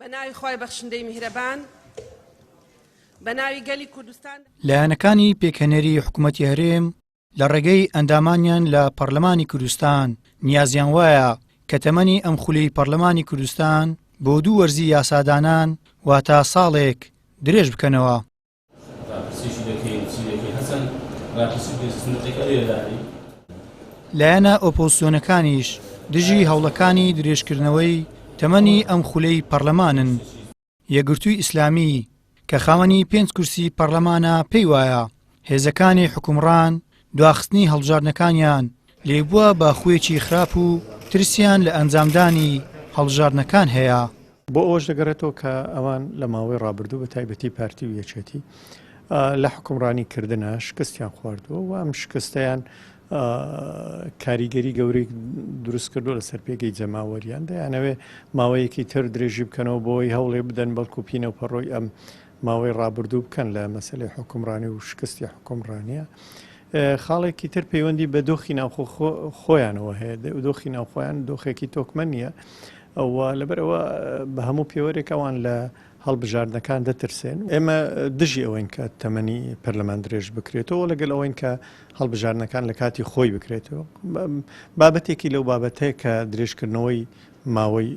بە ناوی خوای بەخشندەی میهرەبان، بە ناوی گەلی کوردستان. لایەنەکانی پێکهێنەری حکومەتی هەرێم لە ڕێگەی ئەندامانیان لە پەڕلەمانی کوردستان نیازیان وایە کە تەمەنی ئەم خولەی پەڕلەمانی کوردستان بۆ دوو وەرزی یاسادانان واتە ساڵێک درێژ بکەنەوە. لایەنە ئۆپۆزسیۆنەکانیش دژی هەوڵەکانی درێژکردنەوەی تەمەنی ئەم خولەی پەڕلەمانن. یەکگرتووی ئیسلامی کە خاوەنی پێنج کورسی پەڕلەمانە پێی وایە هێزەکانی حوکمڕان دواخستنی هەڵبژاردنەکانیان لێبووە بە خوویەکی خراپ و ترسیان لە ئەنجامدانی هەڵبژاردنەکان هەیە. بۆ ئەوەش دەگەڕێتەوە کە ئەوان لە ماوەی ڕابردوو بە تایبەتی پارتی و یەکێتی لە حوکمڕانی کردنا شکستیان خواردووە و ئەم شکستەیان کاریگەری گەورەی دروست کردو لەسەر پێگەی جەماوەریان دەیانەوێ ماوەیەکی تر درێژی بکەنەوە بۆی هەوڵێ بدەن بەڵکو پینە و پەڕۆی ئەم ماوەی ڕابردوو بکەن لە مەسلەی حکومڕانی و شکستی حکومڕانیە خاڵێکی تر پەیوەندی بە دۆخی ناوخۆ خۆیانەوە هەیە دۆخی ناوخۆیان دۆخێکی تۆکمە نییە ئەوە لەبەرئەوە بە هەموو پێوەرێک ئەوان لە هەڵبژاردنەکان دەترسێن. ئێمە دژی ئەوەین کە تەمەنی پەرلەمان درێژ بکرێتەوە، لەگەل ئەوەین کە هەڵبژاردنەکان لە کاتی خۆی بکرێتەوە. بابەتێکی لەو بابەتەیە کە درێژکردنەوەی ماوەی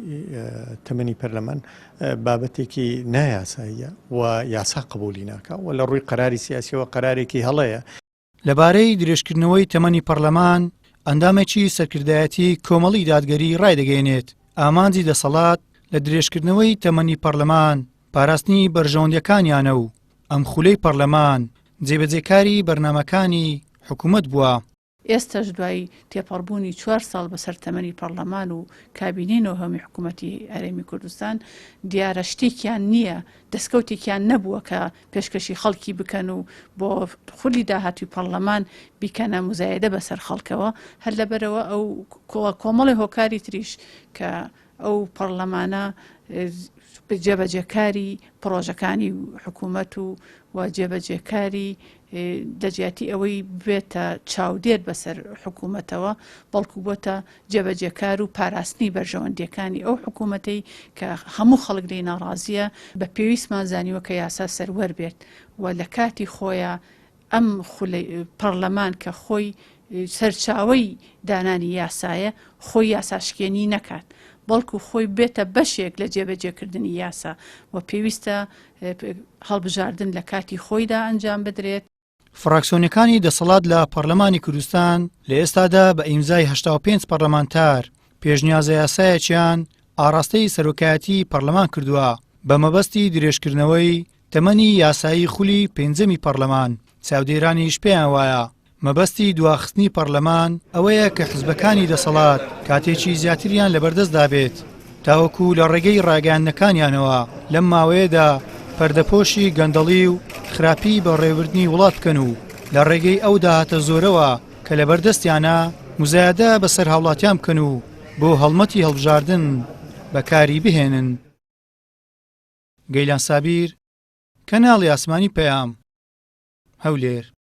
تەمەنی پەرلەمان بابەتێکی نایاساییە و یاسا قبولی ناکا و لە ڕووی قەراری سیاسیەوە قەرارێکی هەڵەیە. لەبارەی درێژکردنەوەی تەمەنی پەڕلەمان، ئەندامێکی سەرکردایەتی کۆمەڵی دادگەری ڕایدەگەیەنێت، ئامانجی دەسەڵات لە درێژکردنەوەی تەمەنی پەڕلەمان پاراستنی بەرژەوەندیەکانیانە و ئەم خولەی پەڕلەمان جێبەجێکاری بەرنامەکانی حکومەت بووە. ئێستەش دوای تێپەڕبوونی چوار ساڵ بەسەر تەمەنی پەڕلەمان و کابینەی نۆهەمی حکوومەتی هەرێمی کوردستان، دیارە شتێکیان نییە، دەستکەوتێکیان نەبووە کە پێشکەشی خەڵکی بکەن و بۆ خولی داهاتووی پەڕلەمان بیکەنە موزایەدە بەسەر خەڵکەوە، هەر لەبەرئەوە ئەو کۆمەڵی هۆکاری تریش کە ئەو پەڕلەمانە جێبەجێکاری پڕۆژەکانی حکوومەت و و جێبەجێکاری لە جیاتی ئەوەی بێتە چاودێر بەسەر حکوومەتەوە بەڵکو بۆتە جێبەجێکار و پاراستنی بەرژەوەندیەکانی ئەو حکوومەتەی کە هەموو خەڵک لێی ناڕازیە بە پێویستمان زانیوە کە یاسا سەروەر بێت و لە کاتی خۆیا ئەم خولەی پەڕلەمان کە خۆی سەرچاوەی دانانی یاسایە خۆی یاساشکێنی نەکات بەڵکو خۆی بێتە بەشێک لە جێبەجێکردنی یاسا و پێویستە هەڵبژاردن لە کاتی خۆیدا ئەنجام بدرێت. فراکسیۆنەکانی دەسەڵات لە پەڕلەمانی کوردستان لە ئێستادا بە ئیمزای 85 پەڕلەمانتار پێشنیازەیاسایەکیان ئاڕاستەی سەرۆکایەتی پەڕلەمان کردووە بە مەبەستی درێژکردنەوەی تەمەنی یاسایی خولی پێنجەمی پەڕلەمان، چاودێرانیش پێیان وایە مەبەستی دواخستنی پەڕلەمان ئەوەیە کە حزبەکانی دەسەڵات کاتێکی زیاتریان لەبەردەستدا بێت تاوەکو لە ڕێگەی ڕاگەیاندنەکانیانەوە لەم ماوەیەدا پەردەپۆشی گەندەڵی و خراپی بەڕێوەبردنی وڵات بکەن و لە ڕێگەی ئەو داهاتە زۆرەوە کە لەبەردەستیانە موزایەدە بەسەر هاوڵاتیان بکەن و بۆ هەڵمەتی هەڵبژاردن بەکاری بهێنن. گەیلان سابیر، کەناڵی ئاسمانی پەیام، هەولێر.